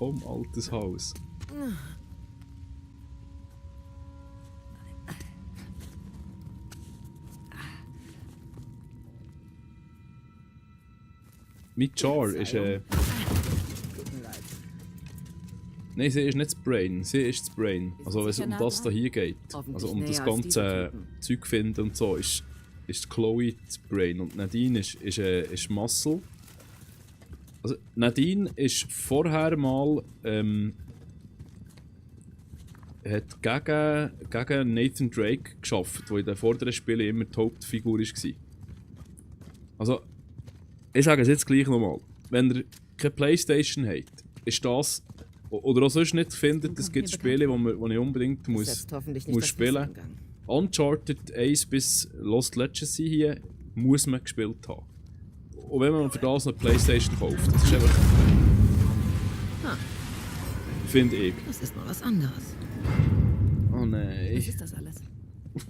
komm, altes Haus. Mein Char ist Tut mir leid. Nein, sie ist nicht das Brain, sie ist das Brain. Also wenn es um das hier geht, also um das ganze Zeug finden und so, ist Chloe das Brain und Nadine ist Muscle. Also Nadine ist vorher mal hat gegen Nathan Drake geschafft, der in den vorderen Spielen immer die Hauptfigur war. Also, ich sage es jetzt gleich nochmal. Wenn ihr keine Playstation habt, ist das, oder auch sonst nicht findet, es gibt Spiele, die ich unbedingt muss spielen. Uncharted 1 bis Lost Legacy hier muss man gespielt haben. Und wenn man für das eine Playstation kauft, das ist einfach... Finde ich. Das ist mal was anderes. Oh nein. Was ist das alles?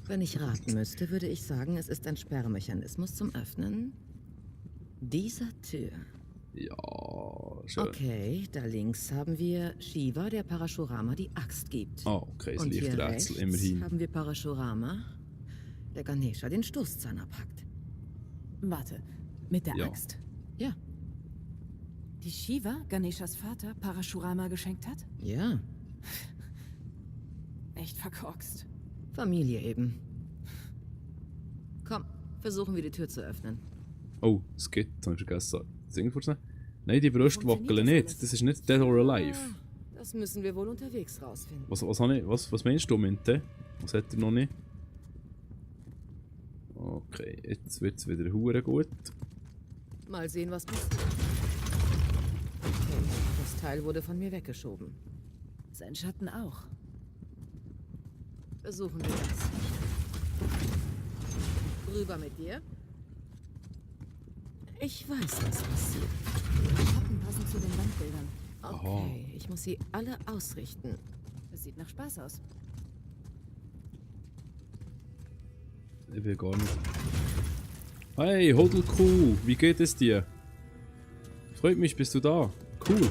Wenn ich raten müsste, würde ich sagen, es ist ein Sperrmechanismus zum Öffnen dieser Tür. Ja, schön. Okay, da links haben wir Shiva, der Parashurama die Axt gibt. Ah, okay, das Und hier Lichträtsel, rechts immerhin. haben wir Parashurama, der Ganesha den Stoßzahn abhackt. Warte, mit der Ja. Axt? Ja, Die Shiva, Ganeshas Vater, Parashurama geschenkt hat? ja, Echt verkorkst. Familie eben. Komm, versuchen wir die Tür zu öffnen. Oh, es gibt, das habe ich vergessen. Singen kurz noch. Nein, die Brüste Funktioniert wackeln das nicht. alles? Das ist nicht Dead or Alive. Das müssen wir wohl unterwegs rausfinden. Was meinst du, Minte? Was hat er noch nicht? Okay, jetzt wird es wieder hure gut. Mal sehen, was passiert. Okay, das Teil wurde von mir weggeschoben. Sein Schatten auch. Versuchen wir das. Rüber mit dir. Ich weiß, was passiert. Schatten passen zu den Wandbildern. Okay, ich muss sie alle ausrichten. Das sieht nach Spaß aus. Ich will gar nicht. Hey, Hodelkuh, wie geht es dir? Freut mich, bist du da? Cool.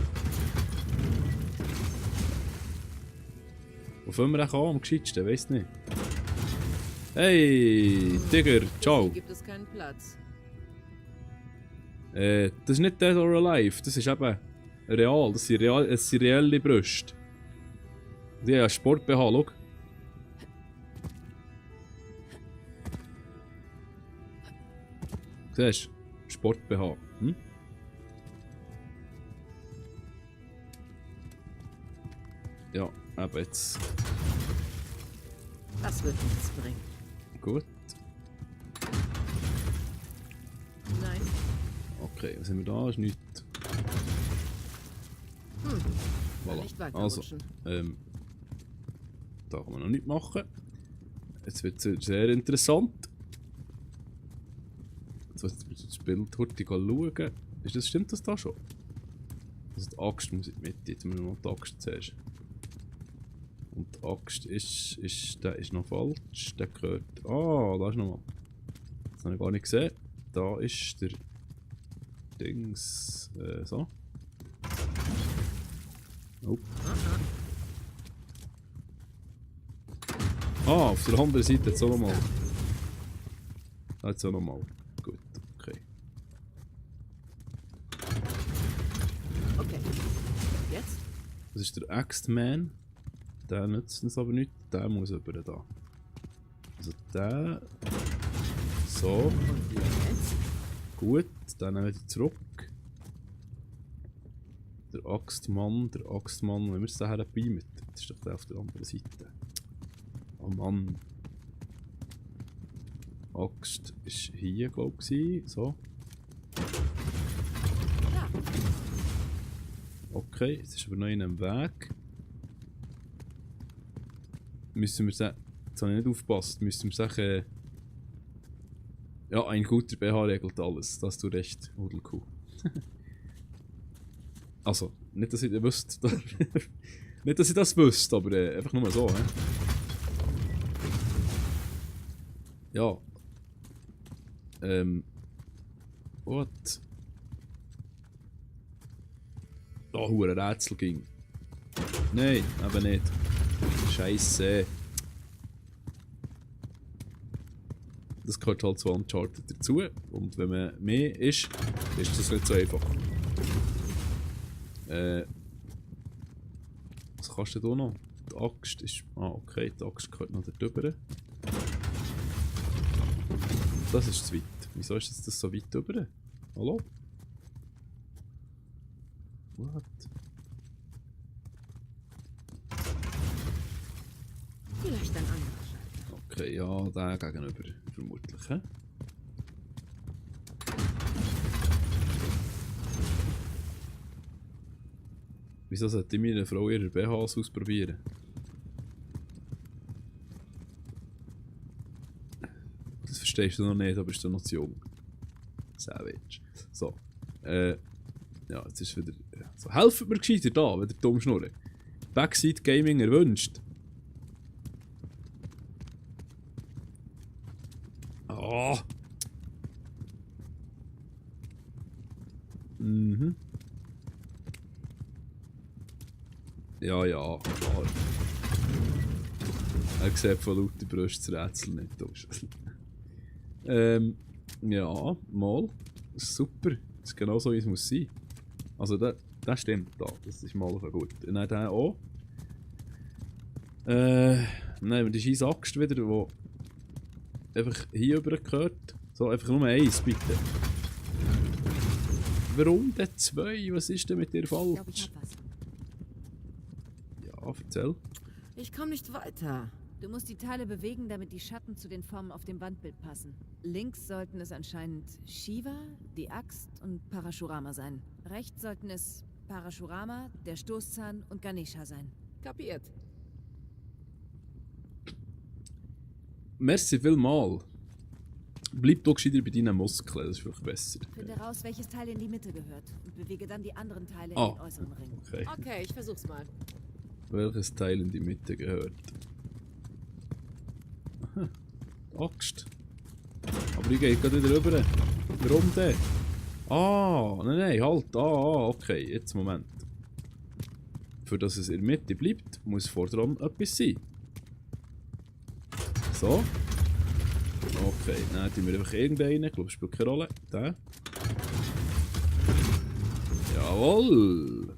Wo fangen wir auch an, am gescheitsten? Weiss nicht. Hey, Digger, ciao. Hier gibt es keinen Platz. Das ist nicht Dead or Alive, das ist eben real, das sind reelle Brüste. Die haben Sport-BH, schau. Siehst du? Sport-BH. Hm? Ja, eben jetzt. Das wird nichts bringen. Gut. Nein. Okay, was haben wir da? Ist nichts. Voilà. Nicht weiter Also, rutschen. da kann man noch nichts machen. Jetzt wird es sehr interessant. Jetzt muss ich das Bild hurtig schauen. Stimmt das da schon? Also die Axt muss in die Mitte, jetzt müssen wir noch die Axt zuerst. Und die Axt der ist noch falsch. Der gehört... Ah, da ist nochmal. Das habe ich gar nicht gesehen. Da ist der... Dings... so. Nope. Ah, auf der anderen Seite jetzt auch nochmal. Da jetzt auch nochmal. Gut, okay. Okay. Jetzt? Das ist der Axed-Man. Der nützt uns aber nicht. Der muss über da. Also der... So. Und jetzt? Gut, dann wieder zurück. Der Axtmann, wenn wir es da herbeamen. Das ist doch der auf der anderen Seite. Oh Mann. Axt ist hier, glaube ich. So. Ja. Okay, jetzt ist aber noch in einem Weg. Müssen wir sagen. Jetzt habe ich nicht aufgepasst. Müssen wir sagen. Ja, ein guter BH regelt alles. Das hast du recht, Hudelkuh. Also, nicht, dass ich das wüsste. Nicht, dass ich das wüsste, aber einfach nur so, hä? Ja. What? Oh, hure Rätsel ging. Nein, eben nicht. Scheiße. Das gehört halt zu Uncharted dazu. Und wenn man mehr ist das nicht so einfach. Was kannst du da noch? Die Axt ist... Ah, okay, die Axt gehört noch da drüber. Das ist zu weit. Wieso ist das so weit drüber? Hallo? What? Vielleicht ein anderer Schalter. Okay, ja, der gegenüber. Vermutlich, hä? Wieso sollte ich meine Frau ihre BHs ausprobieren? Das verstehst du noch nicht, aber bist du noch zu jung. Savage. So. Ja, jetzt ist wieder... So, helft mir gescheiter da, wenn ihr dumm schnurren. Backseat Gaming erwünscht. Oh. Mhm. Ja, ja, klar. Er sieht von lauter Brust das Rätsel nicht aus. Ja, mal. Das ist super. Das ist genau so, wie es muss sein. Also, das stimmt da. Das ist mal gut. Und dann der auch. Dann haben wir die scheiß Axt wieder, die einfach hier rüber gehört. So, einfach nur eins, bitte. Warum denn zwei? Was ist denn mit dir Ich glaube, ich falsch? hab was. Ja, erzähl. Ich komme nicht weiter. Du musst die Teile bewegen, damit die Schatten zu den Formen auf dem Wandbild passen. Links sollten es anscheinend Shiva, die Axt und Parashurama sein. Rechts sollten es Parashurama, der Stoßzahn und Ganesha sein. Kapiert. Merci vielmal. Bleib doch gescheiter bei deinen Muskeln, das ist vielleicht besser. Finde raus, welches Teil in die Mitte gehört und bewege dann die anderen Teile in Ah. den äußeren Ring. Okay. Okay, ich versuch's mal. Welches Teil in die Mitte gehört? Aha, die Axt. Aber ich gehe gerade wieder rüber. Warum denn? Ah, nein, halt. Okay, jetzt Moment. Für dass es in der Mitte bleibt, muss vor dran etwas sein. So. Okay, dann tun wir einfach irgendeinen. Ich glaube, es spielt keine Rolle. Den. Jawohl.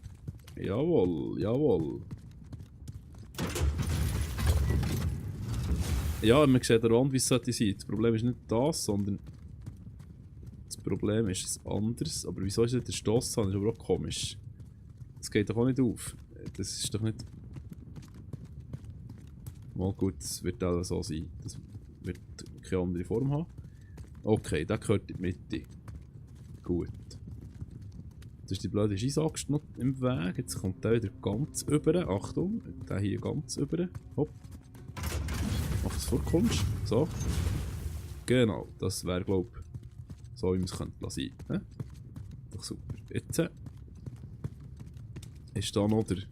Jawohl, jawohl. Ja, man sieht an der Wand, wie es sollte sein. Das Problem ist nicht das, sondern das Problem ist ein anderes. Aber wieso ist nicht der Stosszahn? Das ist aber auch komisch. Das geht doch auch nicht auf. Das ist doch nicht... Mal gut, das wird auch so sein. Das wird keine andere Form haben. Okay, der gehört in die Mitte. Gut. Jetzt ist die blöde Scheissaxt noch im Weg. Jetzt kommt der wieder ganz über. Achtung, der hier ganz über. Hopp. Mach das vorkommst. So. Genau, das wäre, glaube ich, so wie man es sein könnte. Doch super. Jetzt ist da noch der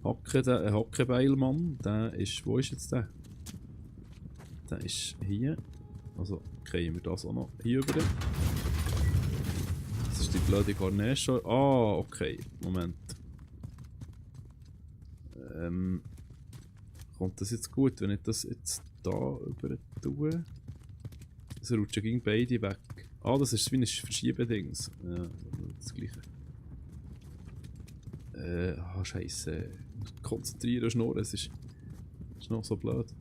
Hackebeilmann. Der ist. Wo ist jetzt der? Der ist hier. Also kriegen wir das auch noch hier über. Das ist die blöde Ganesha. Ah, okay. Moment. Kommt das jetzt gut, wenn ich das jetzt da über tue? Das rutschen gegen beide weg. Ah, das ist wie ein Verschiebedings. Ja, das gleiche. Scheiße. Konzentrieren, schnurren, es ist noch so blöd.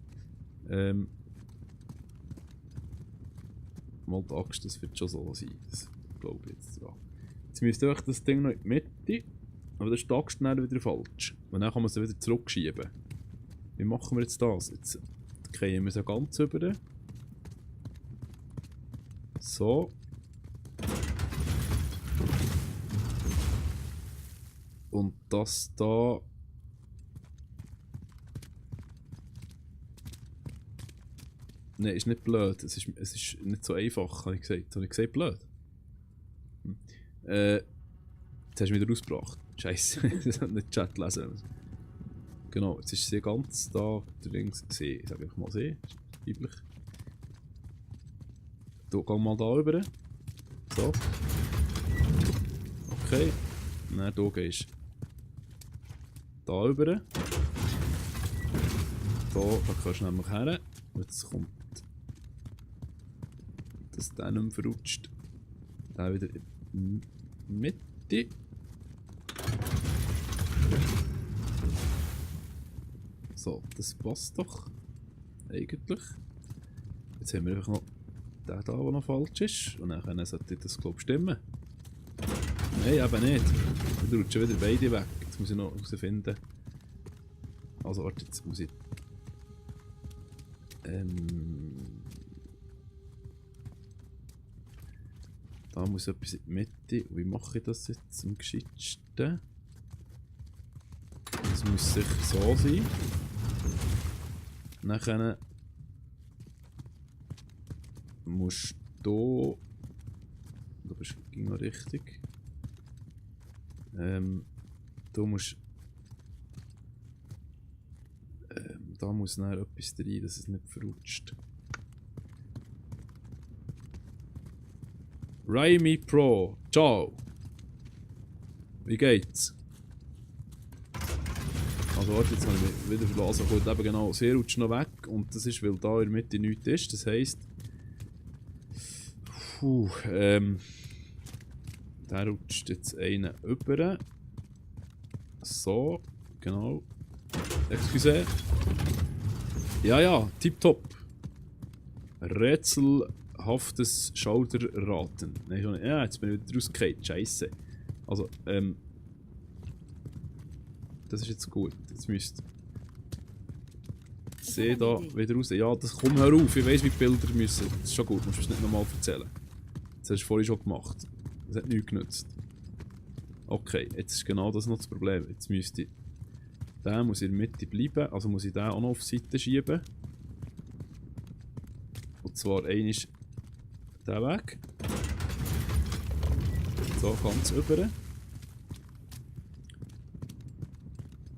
Mal die Axt, das wird schon so sein. Das glaube ich jetzt dran. Jetzt müsste euch das Ding noch in die Mitte. Aber das ist die Axt dann wieder falsch. Und dann kann man es wieder zurückschieben. Wie machen wir jetzt das? Jetzt kriegen wir es ja ganz über. So. Und das da. Nein, ist nicht blöd. Es ist nicht so einfach, habe ich gesagt. Habe ich gesagt blöd? Jetzt hast du mich wieder rausgebracht. Scheiße, das hat nicht Chat lesen. Genau, jetzt ist sie ganz da drin. See, sag ich mal See. Weiblich. Du, geh mal da rüber. So. Okay. Dann du gehst da rüber. Da kannst du nämlich her. Jetzt kommt das der nicht mehr verrutscht. Der wieder in die Mitte. So, das passt doch. Eigentlich. Jetzt haben wir einfach noch den da, der noch falsch ist. Und dann sollte das, glaube ich, stimmen. Nein, eben nicht. Dann rutschen wieder beide weg. Jetzt muss ich noch herausfinden. Also, warte, jetzt muss ich. Da muss etwas in die Mitte. Wie mache ich das jetzt am gescheitsten? Das muss sicher so sein. Dann musst du. Da bist du noch richtig. Du musst. Da muss nachher etwas rein, dass es nicht verrutscht. Raimi Pro, ciao! Wie geht's? Also warte, jetzt habe ich mich wieder verlassen. Gut, eben genau, sie rutscht noch weg und das ist, weil da in der Mitte nichts ist. Das heisst. Der rutscht jetzt einen über. So, genau. Excuse. Ja, tipptopp. Rätselhaftes Schauderraten. Nein, schon nicht. Ja, jetzt bin ich wieder rausgefallen. Scheiße. Also, das ist jetzt gut. Jetzt müsst ihr da wieder raus. Ja, das kommt herauf. Ich weiss, wie die Bilder müssen. Das ist schon gut, musst du es nicht nochmal erzählen. Das hast du vorhin schon gemacht. Das hat nichts genützt. Okay, jetzt ist genau das noch das Problem. Jetzt müsste ich. Der muss in der Mitte bleiben, also muss ich den auch noch auf die Seite schieben. Und zwar einmal den Weg. So, ganz über.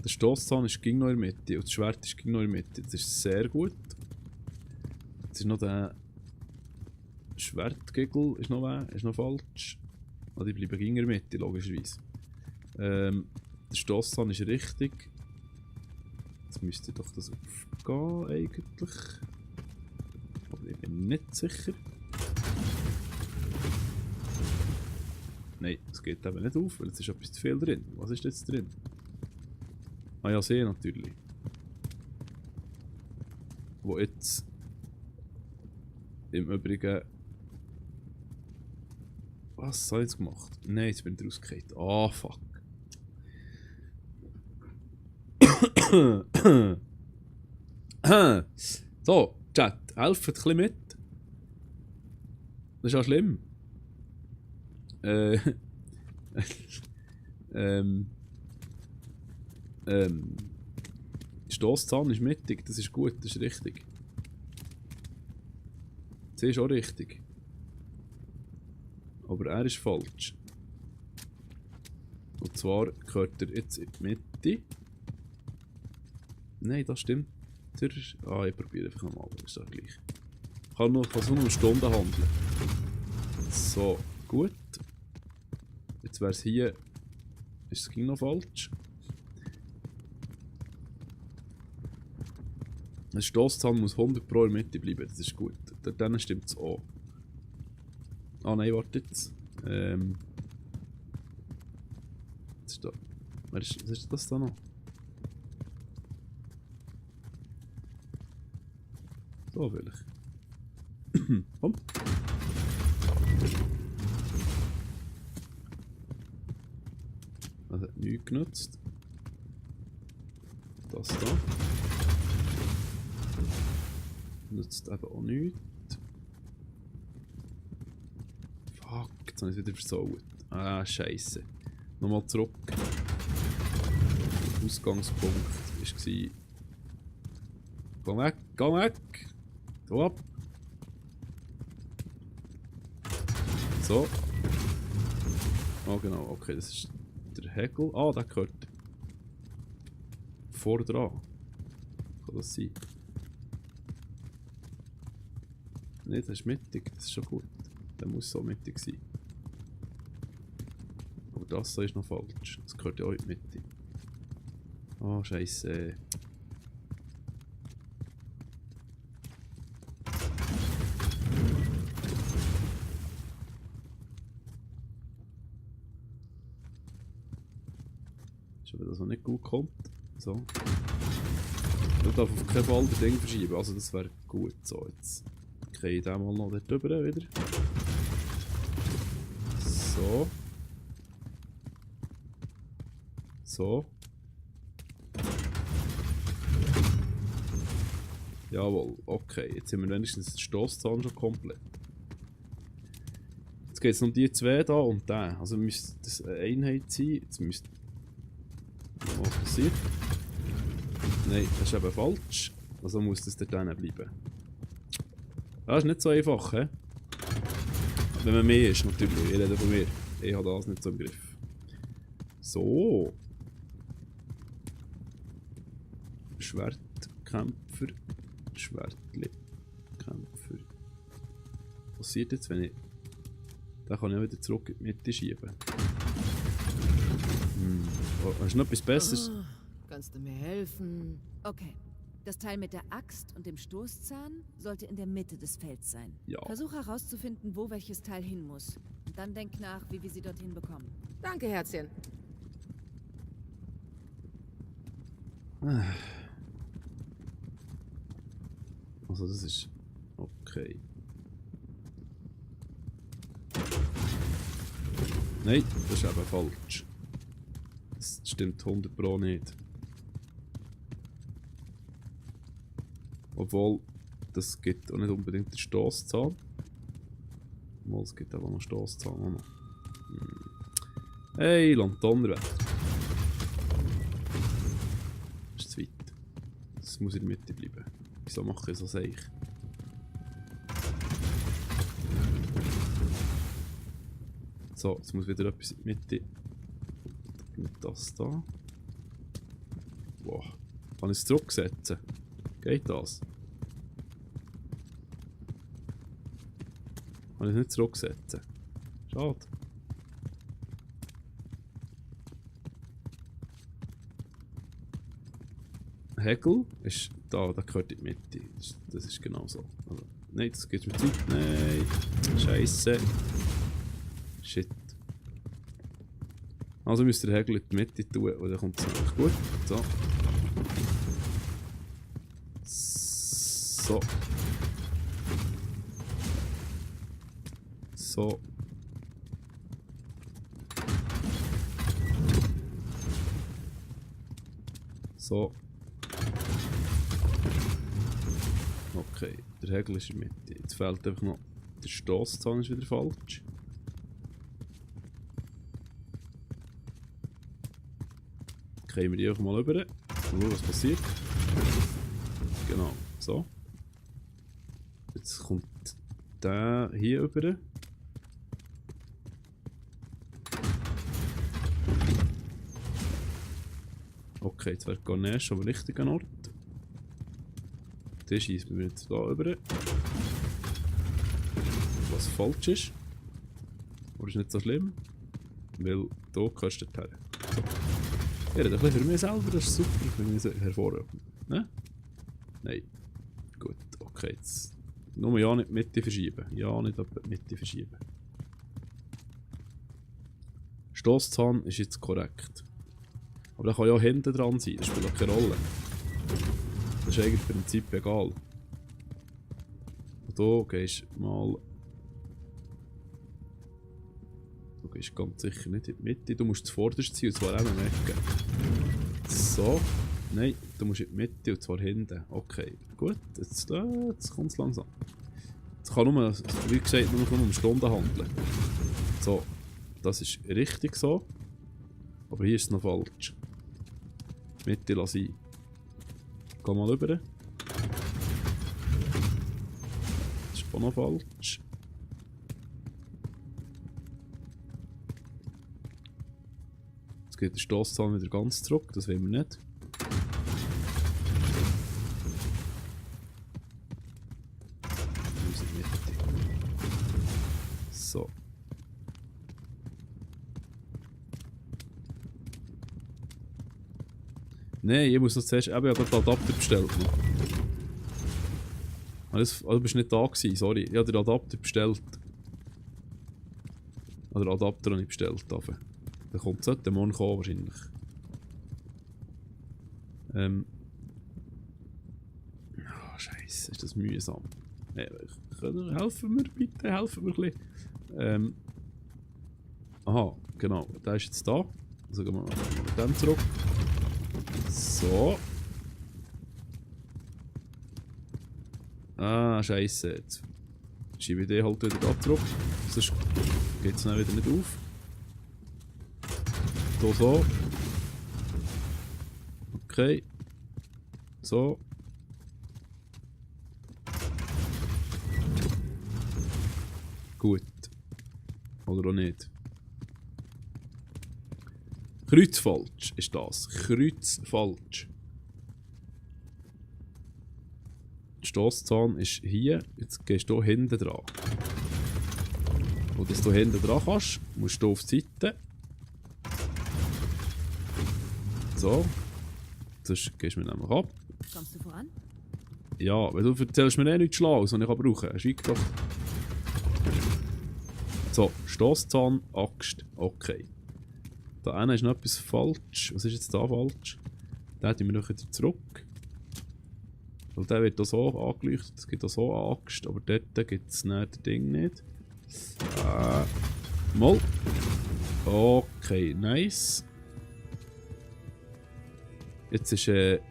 Der Stosszahn ist ging noch in der Mitte und das Schwert ist ging noch in der Mitte. Das ist sehr gut. Jetzt ist noch der Schwertgegel ist noch falsch. Also die bleiben ging in der Mitte, logischerweise. Der Stosszahn ist richtig. Jetzt müsste doch das aufgehen eigentlich. Aber ich bin nicht sicher. Nein, es geht eben nicht auf, weil es ist etwas zu viel drin. Was ist jetzt drin? Ah ja, See natürlich. Wo jetzt im Übrigen. Was habe ich jetzt gemacht? Nein, jetzt bin ich rausgefallen. Ah, fuck. So, Chat, helft ein bisschen mit. Das ist ja schlimm. Stosszahn ist mittig, das ist gut, das ist richtig. Sie ist auch richtig. Aber er ist falsch. Und zwar gehört er jetzt in die Mitte. Nein, das stimmt. Ah, ich probiere einfach nochmal, ist das gleich. Ich kann nur eine Stunde handeln. So, gut. Jetzt wäre es hier. Ist es noch falsch? Ein Stosszahn muss 100 Pro in der Mitte bleiben, das ist gut. Dann stimmt es auch. Ah nein, warte jetzt. Was ist da? Was ist das da noch? So vielleicht. Komm. Das hat nichts genutzt. Das da. Nutzt eben auch nichts. Fuck, jetzt habe ich es wieder versaut. Ah, scheiße. Nochmal zurück. Der Ausgangspunkt war. Komm weg, komm weg! Geh ab! So. Ah, genau, okay, das ist der Hegel. Ah, der gehört vor dran. Kann das sein? Nein, das ist mittig, das ist schon gut. Der muss so mittig sein. Aber das ist noch falsch. Das gehört ja auch in die Mitte. Oh, Scheiße. Ist aber das noch nicht gut kommt. So. Ich darf auf keinen Fall das Ding verschieben, also das wäre gut. So, jetzt kriege ich den mal noch dort drüber wieder. So. So. Jawohl, okay. Jetzt haben wir wenigstens den Stosszahn schon komplett. Jetzt geht es um die zwei da und den. Also müsste das eine Einheit sein. Jetzt müsste... Was passiert? Nein, das ist eben falsch. Also muss das dort bleiben. Das ist nicht so einfach, he? Wenn man mehr ist, natürlich. Ich rede von mir. Ich habe das nicht so im Griff. So. Schwertkämpfer. Schwertli-Kämpfer. Was passiert jetzt, wenn ich... Den kann ich auch wieder zurück in die Mitte schieben. Oh, hast du noch etwas Besseres? Oh, kannst du mir helfen? Okay. Das Teil mit der Axt und dem Stoßzahn sollte in der Mitte des Felds sein. Ja. Versuch herauszufinden, wo welches Teil hin muss. Und dann denk nach, wie wir sie dorthin bekommen. Danke, Herzchen. Also das ist... Okay. Nein, das ist eben falsch. Das stimmt 100 Pro nicht. Obwohl, das gibt auch nicht unbedingt den Stosszahn. Obwohl, es gibt aber noch Stosszahn. Auch noch. Hey, Lanternenwetter. Das ist zu weit. Das muss in der Mitte bleiben. Wieso mache ich so seich? So, jetzt muss wieder etwas in die Mitte. Mit das da. Wow. Kann ich es zurücksetzen? Geht das? Kann ich es nicht zurücksetzen? Schade. Hegel ist da, der gehört in die Mitte. Das ist genau so. Also, nein, das geht mir Zeit. Nein. Scheiße. Shit. Also müsst ihr den Hegel in die Mitte tun und dann kommt es nämlich gut. So. So. So. So. Okay, der Hegel ist in der Mitte. Jetzt fehlt einfach noch der Stosszahn, ist wieder falsch. Kriegen wir die einfach mal rüber. Mal schauen, was passiert. Genau, so. Jetzt kommt der hier rüber. Okay, jetzt wäre Ganesh am richtigen Ort. Den schießen wir jetzt hier rüber. Was falsch ist. Aber ist nicht so schlimm. Weil hier gehörst du her. So. Ich rede ein bisschen für mich selber, das ist super, für mich hervorragend. Ne? Nein. Gut, okay, jetzt. Nur ja nicht die Mitte verschieben. Ja, nicht die Mitte verschieben. Stosszahn ist jetzt korrekt. Aber der kann ja auch hinten dran sein, das spielt auch keine Rolle. Das ist eigentlich im Prinzip egal. Und hier gehst du mal... Du gehst ganz sicher nicht in die Mitte, du musst zuvorderst sein, und zwar auch in der Ecke. So. Nein, du musst in die Mitte, und zwar hinten. Okay, gut, jetzt kommt es langsam. Es kann nur, wie gesagt, nur um Stunden handeln. So, das ist richtig so. Aber hier ist es noch falsch. Mitte lasse ich. Geh mal rüber. Das ist auch noch falsch. Jetzt geht der Stosszahn wieder ganz zurück, das wollen wir nicht. So. Nein, ich muss noch zuerst... Eben, ich habe den Adapter bestellt. Also, du bist nicht da gewesen, sorry. Ich habe den Adapter bestellt. Oder den Adapter habe ich bestellt. Dafür. Der kommt sollte morgen kommen wahrscheinlich. Oh, Scheiße, ist das mühsam. Helfen wir bitte, helfen wir ein bisschen. Aha, genau, der ist jetzt da. Also gehen wir mal mit dem zurück. So. Ah, Scheiße. Jetzt schiebe ich den halt wieder da zurück. Sonst geht es dann wieder nicht auf. Hier so. Okay. So. Gut. Oder auch nicht. Kreuzfalsch ist das. Kreuzfalsch. Der Stosszahn ist hier. Jetzt gehst du hier hinten dran. Und dass du hinten dran kannst, musst du auf die Seite. So. Sonst gehst du mir nämlich ab. Kommst du voran? Ja, weil du erzählst mir nichts Schlaues, was ich brauchen kann. Schweig. So, Stosszahn, Axt. Okay. Da einer ist noch etwas falsch. Was ist jetzt da falsch? Den tun wir noch wieder zurück. Weil der wird hier so angeleuchtet. Es gibt auch so eine Axt, aber dort gibt es das Ding nicht. Mal. Okay, nice. Jetzt ist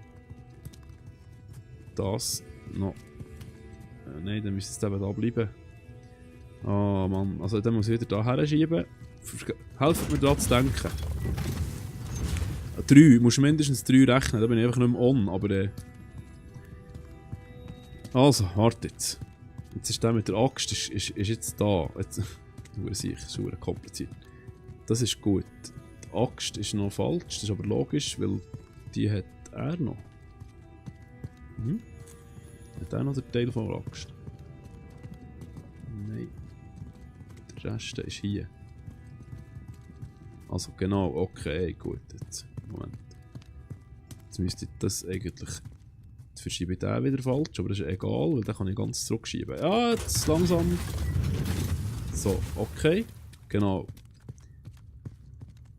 das noch. Nein, dann müsste es eben da bleiben. Oh Mann, also dann muss ich wieder da her schieben. Helft mir daran zu denken. 3, musst du mindestens 3 rechnen, da bin ich einfach nicht mehr on, aber also, warte jetzt. Jetzt ist der mit der Axt, ist jetzt da. Jetzt, das ist kompliziert. Das ist gut. Die Axt ist noch falsch, das ist aber logisch, weil die hat er noch. Hat er noch den Teil von der Axt? Nein. Der Rest ist hier. Also genau, okay, gut. Jetzt, Moment. Jetzt müsste ich das eigentlich... Jetzt verschiebe ich den wieder falsch, aber das ist egal, weil den kann ich ganz zurückschieben. Ja, jetzt langsam. So, okay. Genau.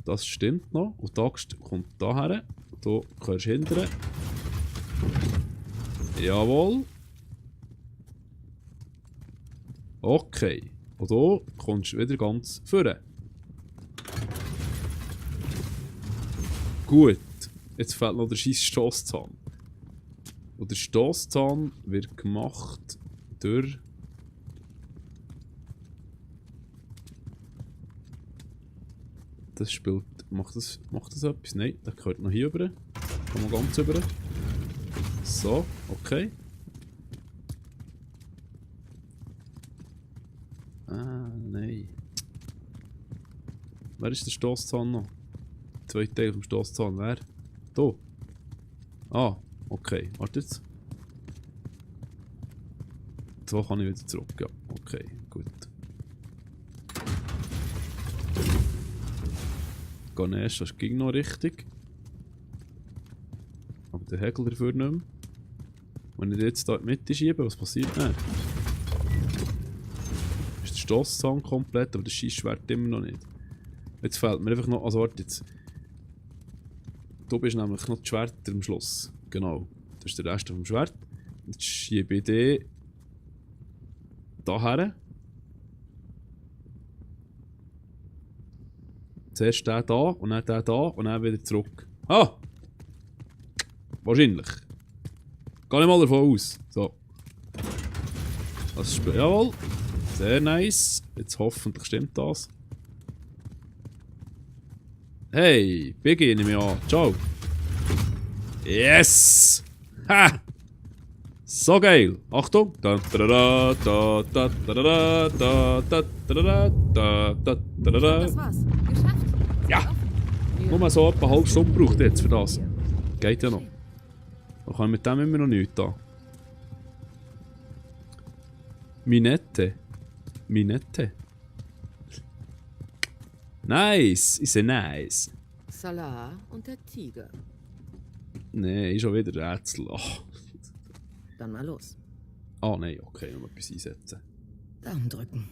Das stimmt noch. Und die Axt kommt da her. Du kannst hindern. Jawohl. Okay. Und du kommst wieder ganz vorne. Gut. Jetzt fehlt noch der scheiß Stosszahn. Und der Stosszahn wird gemacht durch... Das spielt... Macht das etwas? Nein, der gehört noch hier rüber. Kann man ganz rüber. So, okay. Ah, nein. Wer ist der Stosszahn noch? Der zweite Teil vom Stosszahn, wer? Da. Ah, okay. Warte jetzt. So kann ich wieder zurück, ja. Okay, gut. Ganesh, das ging noch richtig. Aber der Hegel dafür nicht mehr. Wenn ich jetzt hier in die Mitte schiebe, was passiert dann? Ist der Stosszahn komplett, aber das Schießschwert immer noch nicht. Jetzt fehlt mir einfach noch... Also warte jetzt. Du bist nämlich noch das Schwert am Schluss. Genau. Das ist der Rest vom Schwert. Jetzt schiebe ich den... daher. Zuerst den da und dann den da und dann wieder zurück. Ah! Wahrscheinlich. Geh nicht mal davon aus. So. Das ist... Jawohl. Sehr nice. Jetzt hoffentlich stimmt das. Hey, Biggie nehme ich an. Ciao. Yes! Ha! So geil. Achtung. Das war's. Geschafft. Ja. Nur mal so etwa eine halbe Stunde braucht jetzt für das. Geht ja noch. Da kann ich mit dem immer noch nichts da. Minette. Minette. Nice. Ist ja nice. Salah und der Tiger. Nein, schon wieder Rätsel. Ach. Dann mal los. Ah nein, okay, noch etwas einsetzen. Daumen drücken.